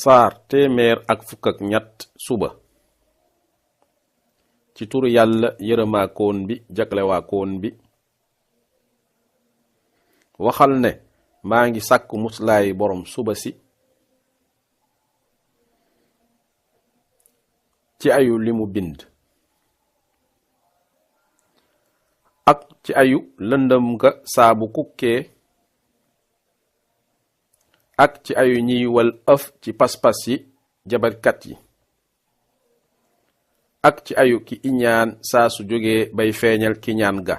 saar téeméer ak fukk ak ñett suba ci turu yàlla yërëmaakoon bi jaglewaakoon bi waxal ne maa ngi sàkku muslaay borom suba si ci ayu li mu bind ak ci ayu lëndëm nga saabu kukkee ak ci ayu ñiy wal ëf ci pas-pas yi jabarkat yi ak ci ayu ki iñaan saa su jógee bay feeñal ki ñaan ga